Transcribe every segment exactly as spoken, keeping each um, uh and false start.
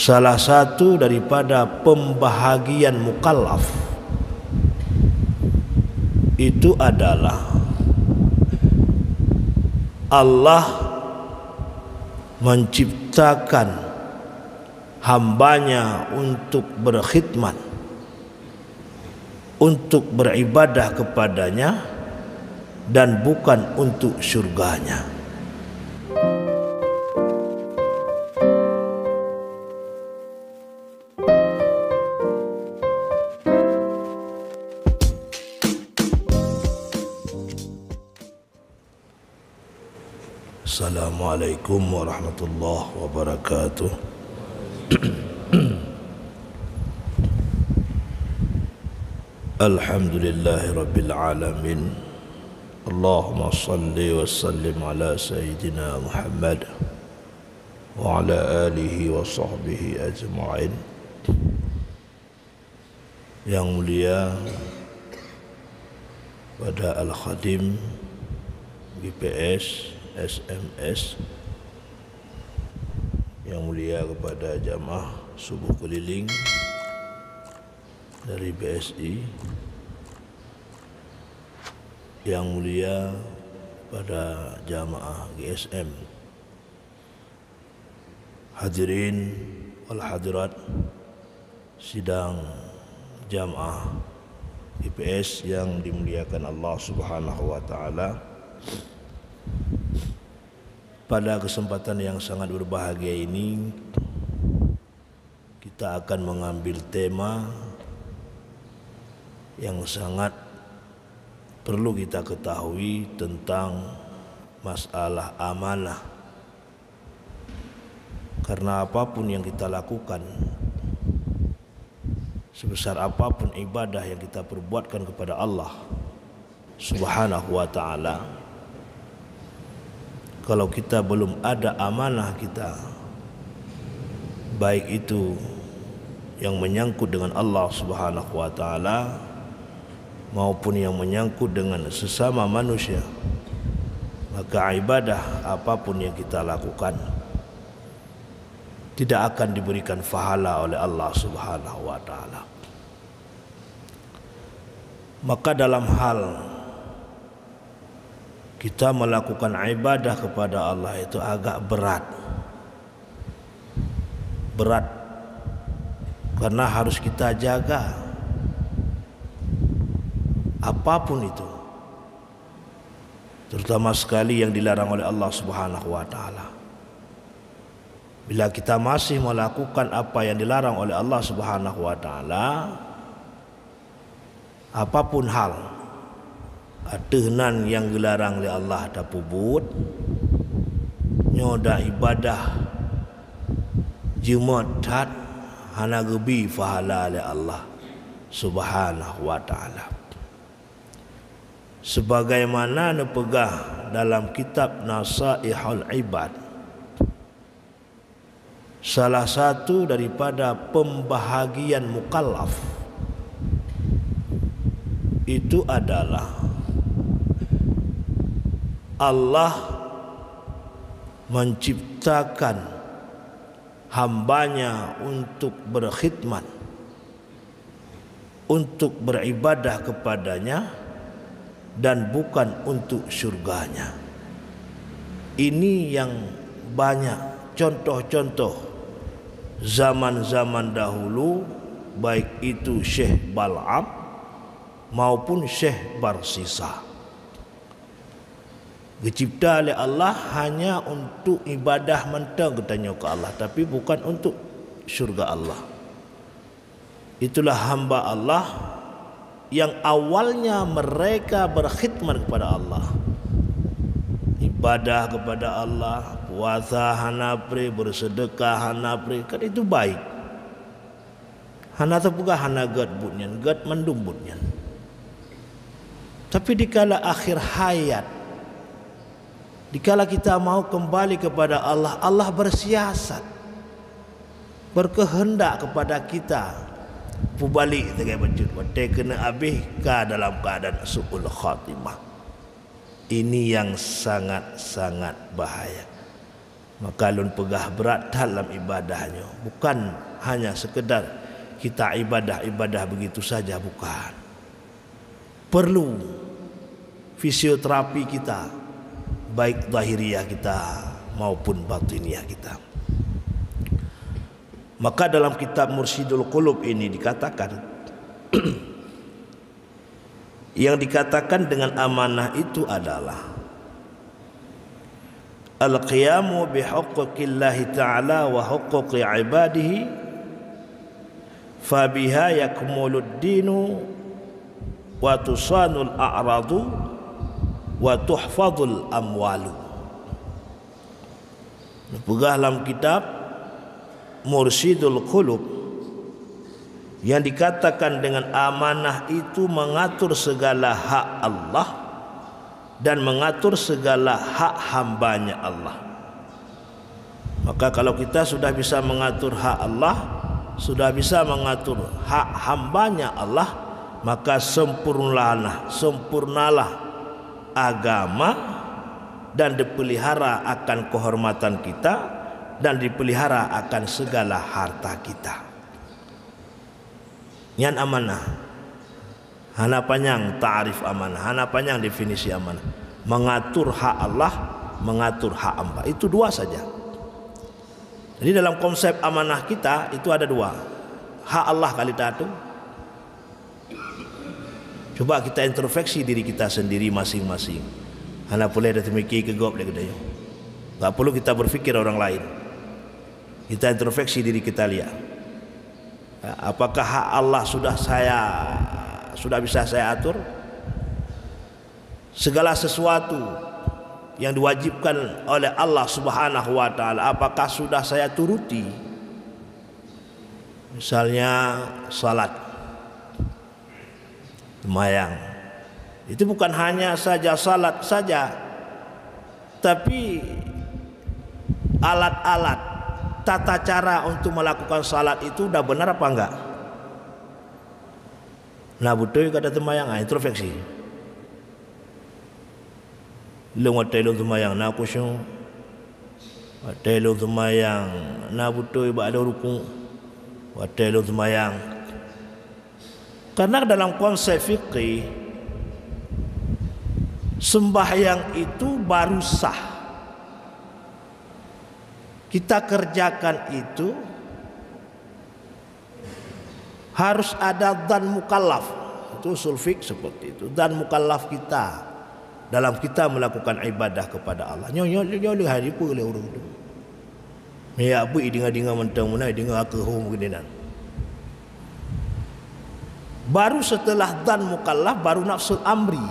Salah satu daripada pembahagian mukallaf itu adalah Allah menciptakan hambanya untuk berkhidmat, untuk beribadah kepada-Nya, dan bukan untuk syurga-Nya. Assalamualaikum warahmatullahi wabarakatuh. Alhamdulillahirabbil alamin. Allahumma salli wa sallim ala sayyidina Muhammad wa ala alihi wa sahbihi ajma'in. Yang mulia pada Al-Khadim G P S, S M S, yang mulia kepada jamaah subuh keliling dari B S I, yang mulia pada jamaah G S M, hadirin wal hadirat sidang jamaah I P S yang dimuliakan Allah Subhanahu wa Ta'ala. Pada kesempatan yang sangat berbahagia ini, kita akan mengambil tema yang sangat perlu kita ketahui tentang masalah amanah. Karena apapun yang kita lakukan, sebesar apapun ibadah yang kita perbuatkan kepada Allah Subhanahu wa Ta'ala, kalau kita belum ada amanah kita, baik itu yang menyangkut dengan Allah Subhanahu wa Ta'ala maupun yang menyangkut dengan sesama manusia, maka ibadah apapun yang kita lakukan tidak akan diberikan pahala oleh Allah Subhanahu wa Ta'ala. Maka dalam hal kita melakukan ibadah kepada Allah itu agak berat. Berat karena harus kita jaga apapun itu, terutama sekali yang dilarang oleh Allah Subhanahu wa Ta'ala. Bila kita masih melakukan apa yang dilarang oleh Allah Subhanahu wa Ta'ala, apapun hal ateueh nan nyang geularang lé Allah tapeubuet, nyoe dan ibadah jeuet that hana geubi pahala lé Allah Subhanahu wa Ta'ala. Sebagaimana neupeugah dalam kitab Nasaihul Ibad, salah satu daripada pembahagian mukallaf itu adalah Allah menciptakan hambanya untuk berkhidmat, untuk beribadah kepada-Nya dan bukan untuk syurga-Nya. Ini yang banyak contoh-contoh zaman-zaman dahulu, baik itu Syekh Bal'am maupun Syekh Barsisa. Geucipta lé Allah hanya untuk ibadah mantong geutanyoe keu Allah, tapi bukan untuk syurga Allah. Itulah hamba Allah yang awalnya mereka berkhidmat kepada Allah. Ibadah kepada Allah, puasa hana pri, bersedekah hana pri, kan itu baik. Hana teupeugah hana gét buet nyan, gét mandum buet nyan. Tapi dikala akhir hayat, dikala kita mau kembali kepada Allah, Allah bersiasat, berkehendak kepada kita. Peubalek sagai bacut, watée keuneuk abéh ka dalam keuadaan su'ul khatimah. Ini yang sangat-sangat bahaya. Maka lôn peugah brat that lam ibadah nyoe. Bukan hanya sekedar kita ibadah-ibadah begitu saja, bukan. Perlu fisioterapi kita, baik zahiriah kita maupun batiniah kita. Maka dalam kitab Mursyidul Qulub ini dikatakan, yang dikatakan dengan amanah itu adalah al-qiyamu bi huquqillahi ta'ala wa huquqi ibadihi, fabiha yakmulud dinu wa tusanul a'radu wa tuhfadul amwalu. Peugah lam kitab Mursyidul Qulub, yang dikatakan dengan amanah itu mengatur segala hak Allah dan mengatur segala hak hambanya Allah. Maka kalau kita sudah bisa mengatur hak Allah, sudah bisa mengatur hak hambanya Allah, maka sempurnalah, sempurnalah agama dan dipelihara akan kehormatan kita dan dipelihara akan segala harta kita. Nyan amanah. Hana panyang ta'rif amanah, hana panyang definisi amanah. Mengatur hak Allah, mengatur hak hamba. Itu dua saja. Jadi dalam konsep amanah kita itu ada dua. Hak Allah kali tatu. Coba kita introspeksi diri kita sendiri masing-masing. Hana boleh dah termikir ke gob lagi dah. Tak perlu kita berpikir orang lain. Kita introspeksi diri kita lihat. Apakah hak Allah sudah saya, sudah bisa saya atur? Segala sesuatu yang diwajibkan oleh Allah Subhanahu wa Ta'ala, apakah sudah saya turuti? Misalnya salat, sembahyang. Itu bukan hanya saja salat saja, tapi alat-alat, tata cara untuk melakukan salat itu udah benar apa enggak? Na beutôi ka tateumbayang, ah, introspeksi. Lôn watée lôn teumbayang na khusyuk. Watée lôn teumbayang na beutôi bak lôn rukuk. Watée lôn teumbayang. Karena dalam konsep fikih, sembahyang itu baru sah. Kita kerjakan itu harus ada zan mukallaf. Itu usul fik seperti itu. Zan mukallaf kita dalam kita melakukan ibadah kepada Allah. Nyoe, nyoe, nyoe, nyoe hari pun lé ureuëng tu. Meuyak bui dengar-dengar mantong meunan, dengar keuhom geunan. Baru setelah zan mukallaf, baru nafsul amri.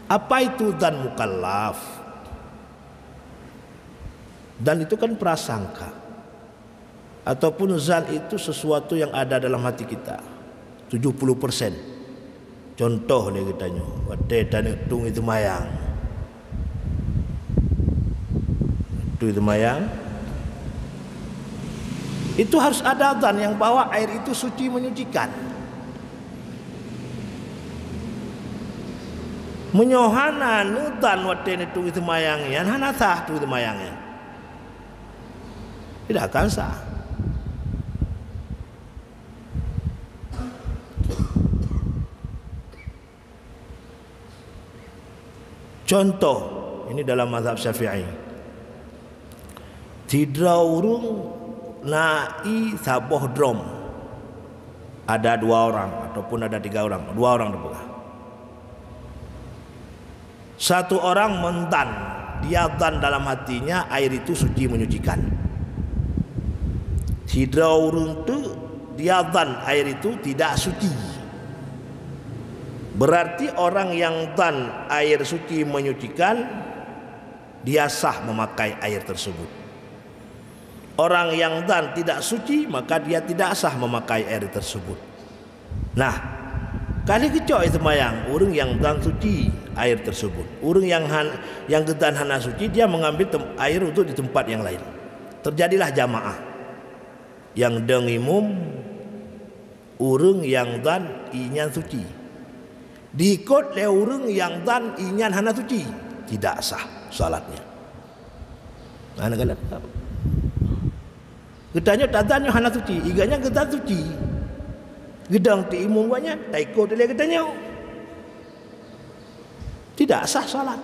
Apa itu zan mukallaf? Zan itu kan prasangka. Ataupun zan itu sesuatu yang ada dalam hati kita. Tujuh puluh persen. Contoh lé geutanyoe, watée taneuk tueng teumayang. Tueng teumayang. Itu harus ada zan yang bahwa air itu suci menyucikan. Meunyoe hana neuzan watée neutui teumayang nyan, hana sah tui teumayang nyan. Tidak akan sah. Contoh, ini dalam mazhab Syafi'i. Sidroe ureuëng na ie saboh drom. Ada dua orang ataupun ada tiga orang, dua orang teupeugah. Satu orang meudan, dia dan dalam hatinya air itu suci menyucikan. Sidroe ureuëng tu dia dan air itu tidak suci. Berarti orang yang dan air suci menyucikan, dia sah memakai air tersebut. Orang yang dan tidak suci, maka dia tidak sah memakai air tersebut. Nah, kali keucok itu mayang, ureuëng yang dan suci air tersebut. Ureuëng yang han, yang geudan hana suci, dia mengambil tem, air untuk di tempat yang lain. Terjadilah jamaah. Yang deng imum, ureuëng nyang dan ie nyan suci. Diikot lé ureuëng nyang dan ie nyan hana suci, tidak sah salatnya. Hana galak. Geutanyoe tazan nyoe hana suci, i gobnyan geuzan suci. Geudong teuimum gobnyan, taikot lé geutanyoe. Tidak sah salat.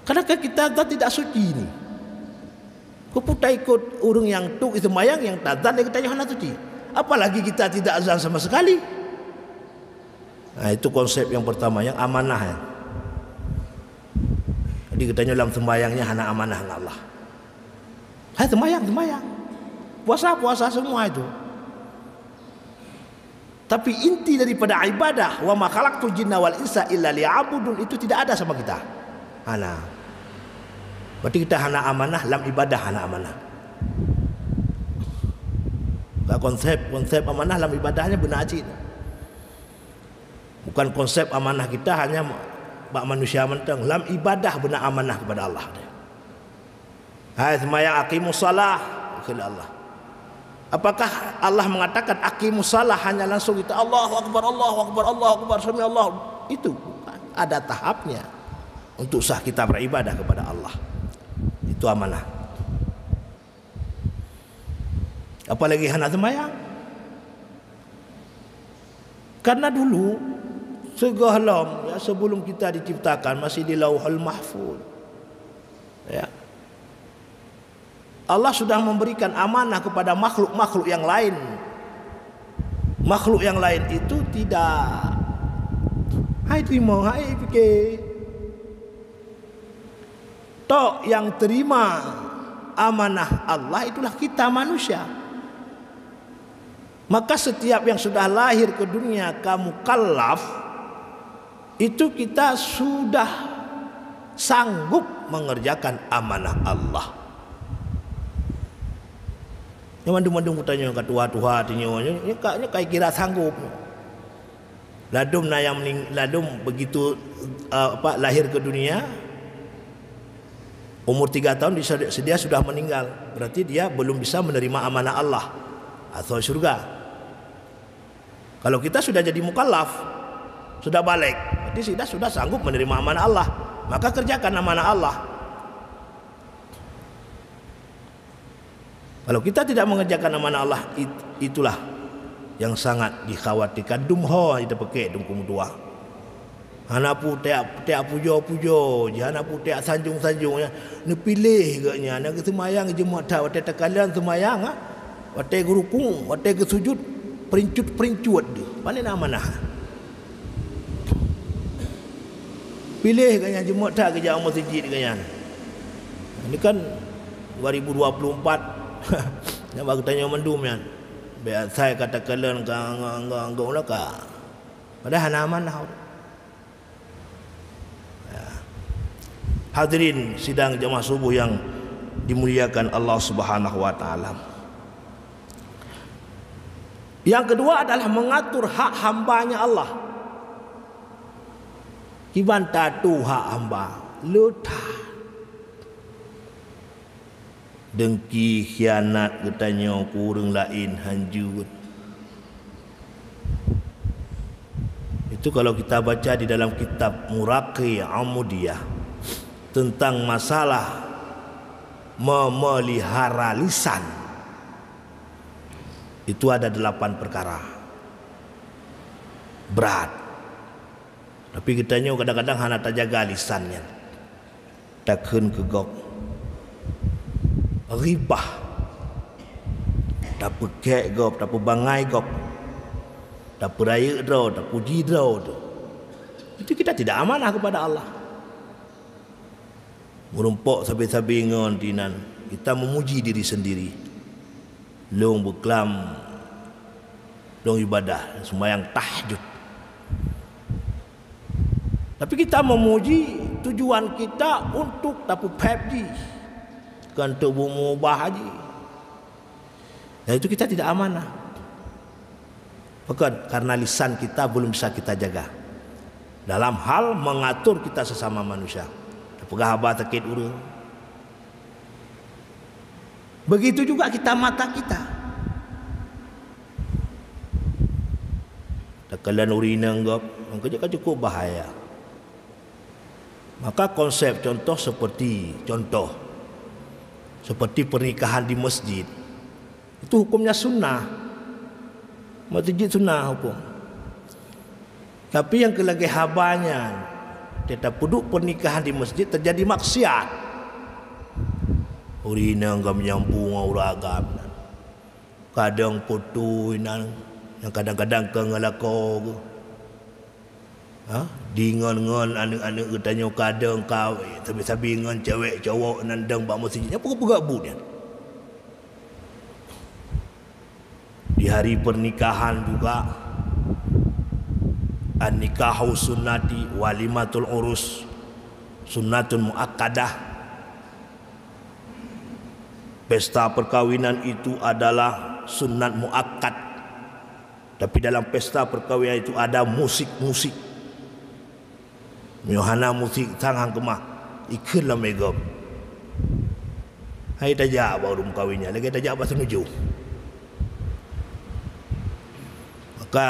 Karena kan kita zat tidak suci ni. Keupeue taikot ureuëng nyang trok seumayang nyang tazan lé geutanyoe hana suci. Apalagi kita tidak azan sama sekali. Nah, itu konsep yang pertama, yang amanah, ya. Jadi geutanyoe lam seumayang nyan hana amanah ngon Allah. Hai seumayang, seumayang. Puasa, puasa, semua itu. Tapi inti daripada ibadah, "Wa ma khalaqtul jinna wal insa illa liya'budun," itu tidak ada sama kita. Hana. Berarti kita hana amanah, lam ibadah hana amanah. Ka konsep, konsep amanah lam ibadah nyan beuna cit. Bukan konsep amanah kita hanya bak manusia mantong. Lam ibadah beuna amanah kepada Allah. Hai seumayang, "Aqimus shalah," kheun Allah. Apakah Allah mengatakan "Aqimus shalah" hanya langsung kita, "Allahu Akbar, Allahu Akbar, Allahu Akbar, sami Allah"? Itu bukan. Ada tahapnya untuk sah kita beribadah kepada Allah. Itu amanah. Apalagi hana seumayang. Karena dulu, sigohlom, ya, sebelum kita diciptakan, masih di Lauhul Mahfuz. Ya. Allah sudah memberikan amanah kepada makhluk-makhluk yang lain. Makhluk yang lain itu tidak, hai terima, hai fikir. Tok yang terima amanah Allah itulah kita manusia. Maka setiap yang sudah lahir ke dunia ka mukallaf, itu kita sudah sanggup mengerjakan amanah Allah. Nyoe mandum-mandum geutanyoe ka tuha-tuha tanyoe, nyoe, nyoe ka, nyoe ka kira sanggup. Ladum na nyang meuning-, ladum begitu, eh, apa, lahir ke dunia, umur tiga tahun dia, dia sudah meninggal. Berarti dia belum bisa menerima amanah Allah atau syurga. Kalau kita sudah jadi mukallaf, sudah baligh, berarti kita sudah sanggup menerima amanah Allah. Maka kerjakan amanah Allah. Kalau kita tidak mengerjakan amanah Allah, it-, itulah yang sangat dikhawatirkan. Dum ho ita peuke dum keumutuwa. Hana peutek, peutek pujoe-pujoe, hana peutek sanjong-sanjong, ya. Neupiléh geuh nyan, na geuseumayang jeuet that, watée takalon seumayang, ha? Watée geurukuk, watée geusujut, peurincut-peurincut deuh. Pane na amanah? Piléh geuh nyan, jeuet that geujak u meuseujid geuh nyan. Ini kan dua ribu dua puluh empat. Nyan bak geutanyoe mandum nyan. Bék asai ka takalon ka anggong-anggong laka. Padahai hana amanah. Ya. Hadirin sidang jamaah subuh yang dimuliakan Allah Subhanahu wa taala. Yang kedua adalah mengatur hak hambanya Allah. Kiban tatu hak hamba, le that. Dengki, khianat geutanyoe keu ureuëng laén hanjeuet. Itu kalau kita baca di dalam kitab Muraqi Amudiyah tentang masalah memelihara lisan. Itu ada delapan perkara. Berat. Tapi geutanyoe kadang-kadang hana tajaga lisan nyan. Takheun keu gob. Ghibah. Tapeukek gob, tapeubangai gob. Tapeurayeuk droe, tapuji droe tu. Itu kita tidak amanah kepada Allah. Meurumpok sabe-sabe ngon dinan, kita memuji diri sendiri. Lôn beuklam, lôn ibadah, seumayang tahajud. Tapi kita memuji, tujuan kita untuk tapeuphet jih, kon untuk meumubah jih. Dan itu kita tidak amanah. Pakon? Karena lisan kita belum bisa kita jaga dalam hal mengatur kita sesama manusia. Tapeugah haba sakét ureuëng. Begitu juga kita, mata kita. Takalon ureuëng inong gob, maka cukup bahaya. Maka konsep contoh seperti contoh Seperti pernikahan di masjid. Itu hukumnya sunnah. Masjid sunnah hukum. Tapi nyang keu lagée haba nyan, teutab peuduek pernikahan di masjid terjadi maksiat. Ureuëng inong gam nyampu ngon ureuëng agam. Kadang putui nan, nyang kadang-kadang keu ngeulako geuh. Ha? Di ngon-ngon aneuëk-aneuëk geutanyoe kadang ka sabe-sabe ngon cewek cowok nan dong bak masjid. Nyan peugah-peugah buet nyan. Di hari pernikahan juga, an-nikahu sunnati walimatul urus sunnatun muakkadah. Pesta perkawinan itu adalah sunat muakkad. Tapi dalam pesta perkawinan itu ada musik-musik. Meunyoe hana musik, sang han keumah, ikheun lam mégom. Hai tajak bak ureuëng meukawen nyan, lagée tajak bak seunujoh. Maka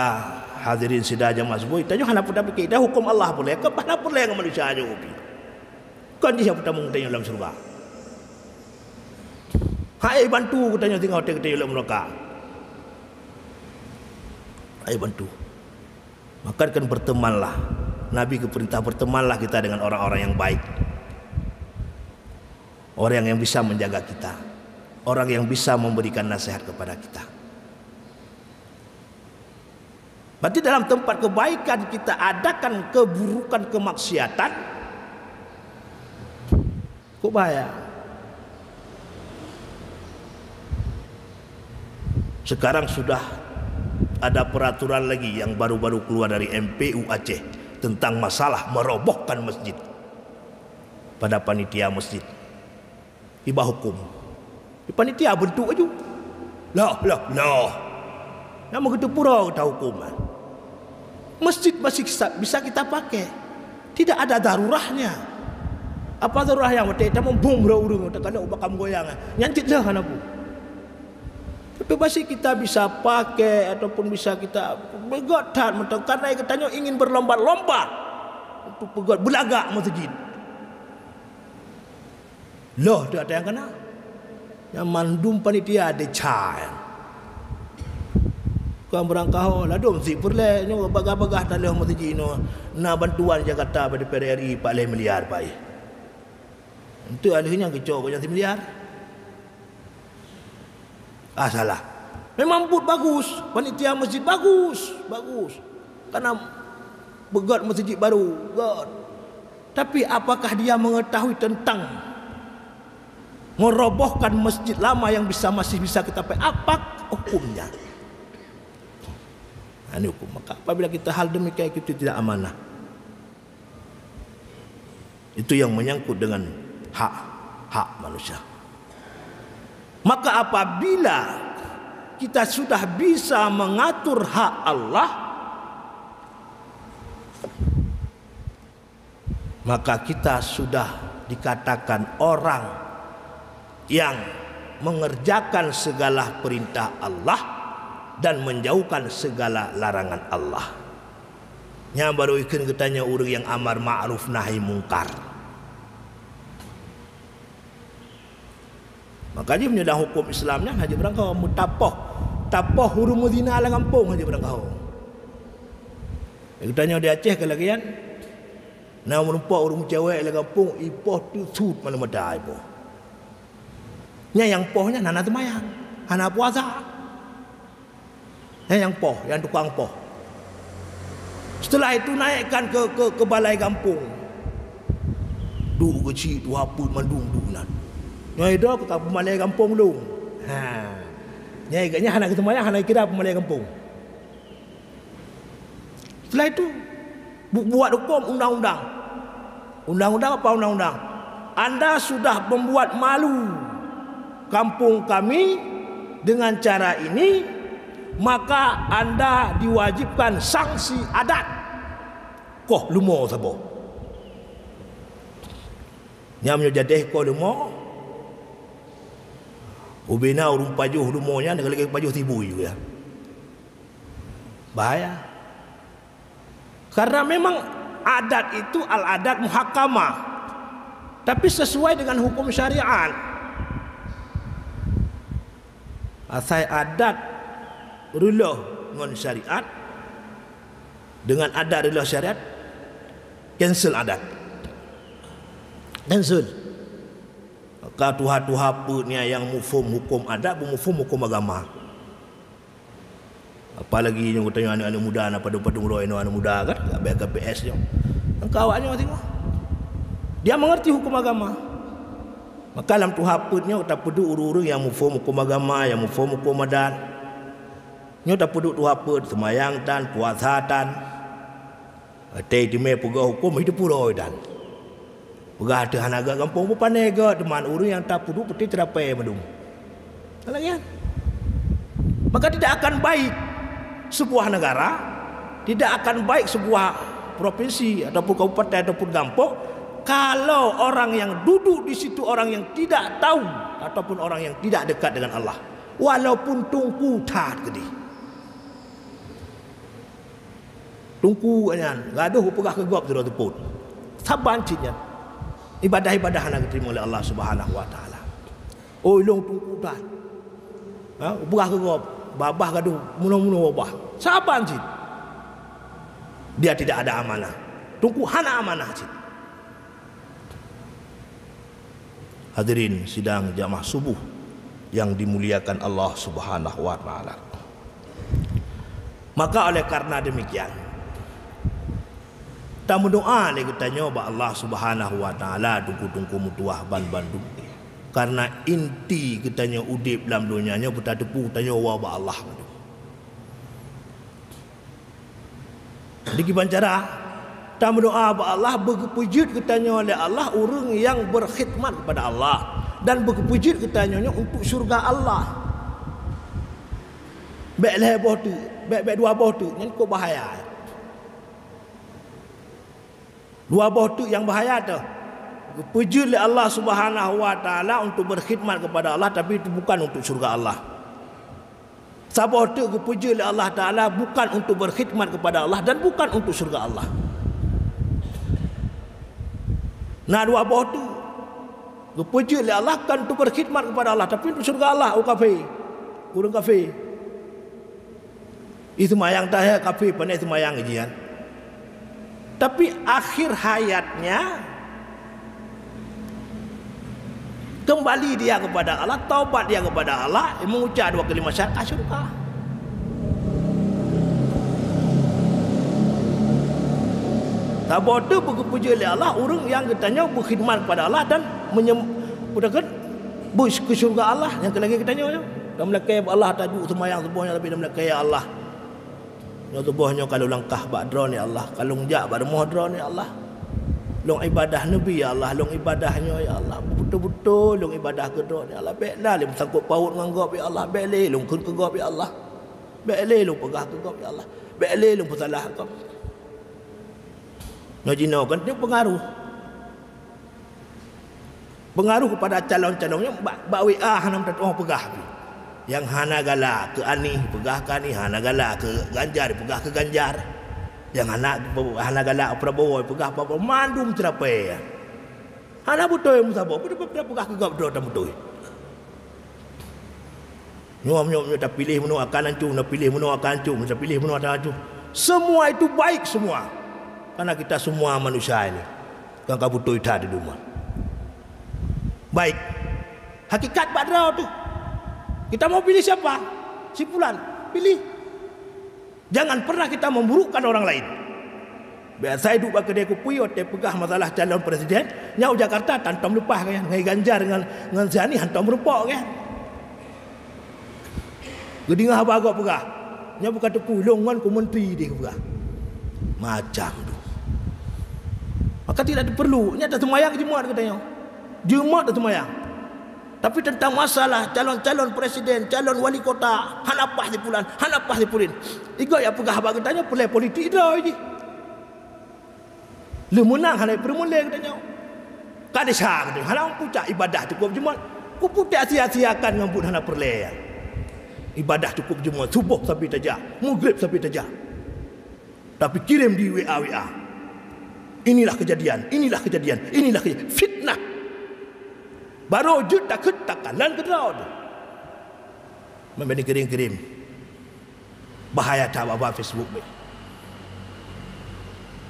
hadirin sidang jamaah subuh, tanyoe hana peue tapike, dah huköm Allah peureulée, kon hana peureulée ngon manusia nyoe pih. Kon jih nyang peutamong geutanyoe lam syeuruga. Hai bantu geutanyoe singoh watée geutanyoe lam neuraka. Hai bantu. Maka kan bertemanlah. Nabi geupeurintah, bertemanlah kita dengan orang-orang yang baik. Orang yang bisa menjaga kita. Orang yang bisa memberikan nasihat kepada kita. Berarti dalam tempat kebaikan kita adakan keburukan, kemaksiatan, kok bahaya. Sekarang sudah ada peraturan lagi yang baru-baru keluar dari M P U Aceh tentang masalah merobohkan masjid pada panitia masjid. Iba huköm. Di panitia beuntuk aju. Lah, lah, lah. Nama geuteupeue gata huköm, ah? Masjid masih bisa, bisa kita pakai. Tidak ada darurahnya. Apa darurahnya? Watée tamong bom bro ureuëng, takalok bak makam goyang, ah. Nyan cit dah hana bu. Tapi masih kita bisa pakai ataupun bisa kita beugét that mantong karena geutanyoe ingin berlomba-lomba untuk peugét beulagak masjid. Loh, teuh ata nyang kana. Nyang mandum panitia desya nyan. Kon beurangkaho, ladôm si peureulée nyoe bagah-bagah taloh meuseujid nyoe na bantuan Jakarta bak D P R R I empat lhée miliar pai. Enteuk aleuh nyan geucok gobnyan similiar. Ah, salah. Memang buet bagus, panitia masjid bagus, bagus. Karena beugét masjid baru, gét. Tapi apakah dia mengetahui tentang merobohkan masjid lama yang bisa, masih bisa kita pakai? Apa hukumnya? Ini hukum. Maka apabila kita hal demikian, itu tidak amanah. Itu yang menyangkut dengan hak, hak manusia. Maka apabila kita sudah bisa mengatur hak Allah, maka kita sudah dikatakan orang yang mengerjakan segala perintah Allah dan menjauhkan segala larangan Allah. Nyan baru ikheun geutanyoe ureuëng nyang amar ma'ruf nahi mungkar. Maka jih meunyoe lam huköm Islam nyan hana jeuet beurangkaho, meutapoh, tapoh ureuëng meuzina lam gampông hana jeuet beurangkaho. Geutanyoe di Aceh ka lagée nyan, na meurumpok ureuëng cewek lam gampông, ipoh teusut malam mata ipoh. Nyan nyang poh nyan hana teumayang, hana puasa. Nyan nyang poh, nyang tukang poh. Setelah itu naikkan ke, ke, ke balai gampông. Duek keuchik, tuha peuet mandum duek nan. Nyoe ido ka peumalée gampông lôn. Ha. Nyan gobnyan hana geuseumayang, hana kira peumalée gampông. Setelah itu, bu-, buat huköm undang-undang. Undang-undang apa undang-undang? Anda sudah membuat malu kampung kami dengan cara ini, maka anda diwajibkan sanksi adat. Koh leumo saboh. Nyan meunyoe jadeh koh leumo, ubena ureuëng pajoh leumo nyan lagée pajoh tibu juga. Bahaya. Karena memang adat itu al-adat muhakkamah. Tapi sesuai dengan hukum syariat. Asai adat reuloh ngon syariat, dengan adat reuloh syariat, cancel adat. Cancel. Ka tuha-tuha peuet nyan nyang muphom huköm adat, beumuphom huköm agama. Apalagi nyoe geutanyoe aneuk-aneuk muda na padum-padum droe nyoe aneuk muda kan, ka bèk ka P S nyoe. Nyang ka awak nyoe singoh. Dia mengerti huköm agama. Maka lam tuha peuet nyoe tapeuduek ureuëng-ureuëng nyang muphom huköm agama, nyang muphom huköm adat. Nyoe tapeuduek tuha peuet, seumayang tan, puasa tan. Watèe teumé peugah huköm, hidup uroe tan. Peugah teuh hana gèt gampông, peupané gèt, teuma ureuëng nyang tapeuduek peuti teurapée mandum. Kan lagèe nyan. Maka tidak akan baik sebuah negara, tidak akan baik sebuah provinsi ataupun kabupaten ataupun gampông, kalau orang yang duduk di situ orang yang tidak tahu ataupun orang yang tidak dekat dengan Allah, walaupun teungku that keudeh. Teungku nyan, gadoh geupeugah keu gob sidroe teupot. Saban cit nyan. Ibadah-ibadah hana geuteurimong lé Allah Subhanahu wa Taala. "Oh, ilôn teungku that." Ha, geupeugah keu gob, babah gadoh munoh-munoh babah. Saban cit. Dia tidak ada amanah. Teungku hana amanah cit. Hadirin sidang jamaah subuh yang dimuliakan Allah Subhanahu wa Taala. Maka oleh karena demikian, tameudoa lé geutanyoe bak Allah Subhanahu wa Taala, teungku-teungku meutuwah ban bandum. Karena inti geutanyoe udeb lam donya nyoe beutateupeue tanyoe woe bak Allah mandum. Dikiban cara, tameudoa bak Allah, beugeupeujeuet geutanyoe lé Allah ureuëng nyang berkhidmat kepada Allah dan beugeupeujeuet geutanyoe nyoe untuk syurga Allah. Bèk lhèe boh teuk, bèk, bèk dua boh teuk, nyan kok bahaya. Dua boh teuk nyang bahaya teuh. Geupeujeuet lé Allah Subhanahu wa Taala untuk berkhidmat kepada Allah, tapi itu bukan untuk syurga Allah. Saboh teuk geupeujeuet lé Allah Taala bukan untuk berkhidmat kepada Allah dan bukan untuk syurga Allah. Na dua boh teuk geupeujeuet lé Allah bukan untuk berkhidmat kepada Allah, tapi untuk syurga Allah, oh kafé, ureuëng kafé. Ih seumayang tahé kafé, pane seumayang jian. Tapi akhir hayatnya kembali dia kepada Allah, taubat dia kepada Allah, mengucap dua kalimat syahadat, ka syurga. Saboh teuk beugeupeujeuet lé Allah ureuëng nyang geutanyoe beukhidmat kepada Allah dan menyem-, udahkan bus ke syurga Allah nyang keu lagèe geutanyoe nyoe. Ka meulakèe bak Allah tajak seumayang suboh nyan, tapi ka meulakèe, "Ya Allah, nyoe suboh nyoe ka lôn langkah bak Droeneuh, ya Allah, ka lôn jak bak rumoh Droeneuh, ya Allah. Lôn ibadah neubi, ya Allah, lôn ibadah nyoe, ya Allah, beutôi-beutôi lôn ibadah keu Droeneuh, ya Allah. Bèk lé lôn meusangkot paut ngon gob, ya Allah, bèk lé lôn kheun keu gob, ya Allah. Bèk lé lôn peugah keu gob, ya Allah. Bèk lé lôn peusalah gob." Nyoe jinoe kan nyoe peungaruh. Peungaruh kepada calon-calon nyoe bak, bak W A hana meututoe peugah pih. Nyang hana galak keu Anies, peugah keu Anies, hana galak keu Ganjar, peugah keu Ganjar. Nyang hana, hana galak Prabowo, peugah Prabowo, mandum ceurapée. Hana beutôi meusaboh, peugah keu gob droe tan beutôi. Nyoe, nyoe, nyoe tapiléh meunoe akan ancô, tapiléh meunoe akan ancô, tapiléh meunoe akan ancô. Semua itu baik semua. Karena kita semua manusia ini. Kan ka beutôi that di rumah. Baik. Hakikat bak droe tu. Kita mau pilih siapa? Si fulan. Pilih. Jangan pernah kita memburukkan orang lain. Biasa duek bak keudè kupi, watèe peugah masalah calon presiden, nyoe Jakarta tantom leupah kan, ngon Ganjar ngon, ngon si Anies hantom meurumpok kan. Geudeungoe haba gob peugah, nyoe bukan teupeu lôn ngon ku menteri deh peugah. Macam tu. Maka tidak perlu, nyoe taseumayang Jumat geutanyoe. Jumat taseumayang. Tapi tentang masalah calon-calon presiden, calon wali kota, hana paih si fulan, hana paih si fulan. Igoe nyang peugah bak geutanyoe peureulèe politik droe jih. Lheuh meunang hana peureulèe geutanyoe. Ka desya geutanyoe, hana pucak ibadah cukôp Jumat. Kuputéh asia-asiakan ngon buet hana peureulèe. Ibadah cukôp Jumat, suboh sabe tajak, maghrib sabe tajak. Tapi kirim di W A, W A. Inilah kejadian, inilah kejadian, inilah kejadian. Fitnah. Barô jeuet takheun takalon keudroe. Meunan kirim-kirim. Bahaya that bak Facebook ni.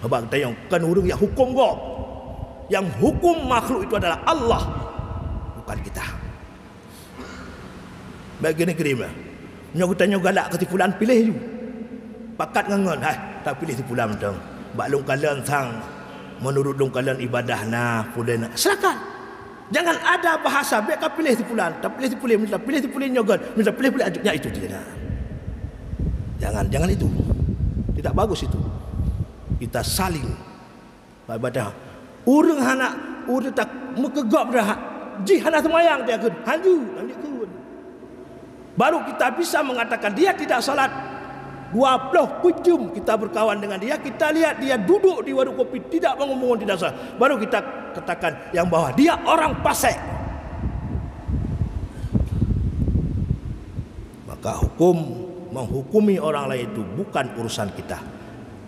Sabab geutanyoe kon ureuëng nyang huköm gob. Nyang huköm makhluk itu adalah Allah, bukan kita. Bak kirim-kirim lah. Nyoe geutanyoe galak keu si fulan, piléh ju. Pakat ngon ngon, hai, tapiléh si fulan mantong. Bak lôn kalon sang, meunurot lôn kalon ibadah na, puléh na. Silakan. Jangan ada bahasa, "Bèk kapiléh si fulan, tapiléh si fulan, tapiléh si fulan nyoe göt, tapiléh fulan nyoe," itu tidak. Jangan, jangan itu. Tidak bagus itu. Kita saling ibadah. Ureuëng hana, ureuëng tak meukeugöp dah, jih hana seumayang, dia kheun, "Hanjeuet, hanjeuet kheun." Baru kita bisa mengatakan dia tidak salat. Dua ploh peuet jeuem kita berkawan dengan dia, kita lihat dia duduk di warung kopi, tidak bangun-bangun, tidak salat. Baru kita katakan yang bahwa dia orang fasik. Maka hukum, menghukumi orang lain itu bukan urusan kita,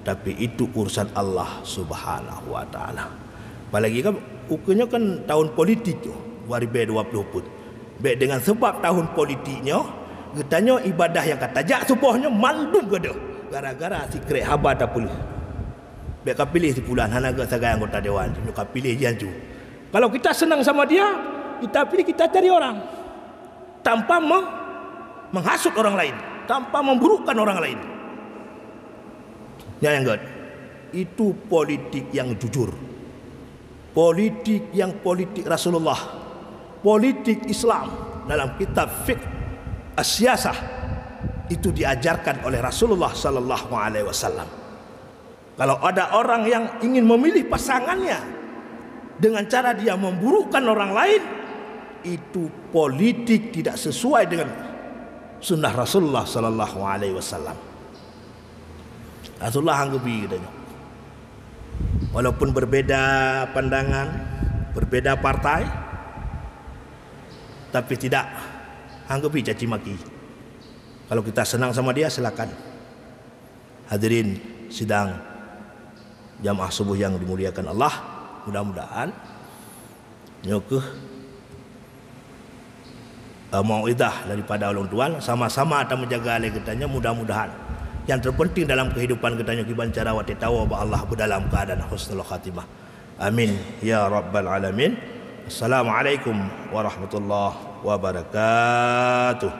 tapi itu urusan Allah Subhanahu wa Ta'ala. Apalagi kan, ukeue nyoe kan tahun politik tu, dua ribu dua puluh pun. Bèk dengan sebab tahun politik nyoe, geutanyoe ibadah nyang ka tajak suboh nyoe mandum gadôh, gara-gara sikrek haba tapeuleueh. Bèk kapiléh si fulan, hana gèt sagai anggota dewan, nyoe kapiléh jiancu. Kalau kita senang sama dia, kita pilih, kita cari orang. Tanpa me-, menghasut orang lain, tanpa memburukkan orang lain. Nyan nyang gèt. Itu politik yang jujur. Politik yang politik Rasulullah. Politik Islam dalam kitab fiqh as-siyasah itu diajarkan oleh Rasulullah sallallahu alaihi wasallam. Kalau ada orang yang ingin memilih pasangannya dengan cara dia memburukkan orang lain, itu politik tidak sesuai dengan sunnah Rasulullah sallallahu alaihi wasallam. Rasulullah han geubi geutanyoe. Walaupun berbeda pandangan, berbeda partai, tapi tidak han geubi caci maki. Kalau kita senang sama dia, silakan. Hadirin sidang jamaah subuh yang dimuliakan Allah, mudah-mudahan nyoe keuh, eh, mauidhah daripada ulôn tuan, sama-sama tameujaga lé geutanyoe, mudah-mudahan nyang terpenting dalam kehidupan geutanyoe kiban cara watèe tawoe bak Allah beudalam keuadaan husnul khatimah. Amin ya rabbal alamin. Assalamualaikum warahmatullahi wabarakatuh.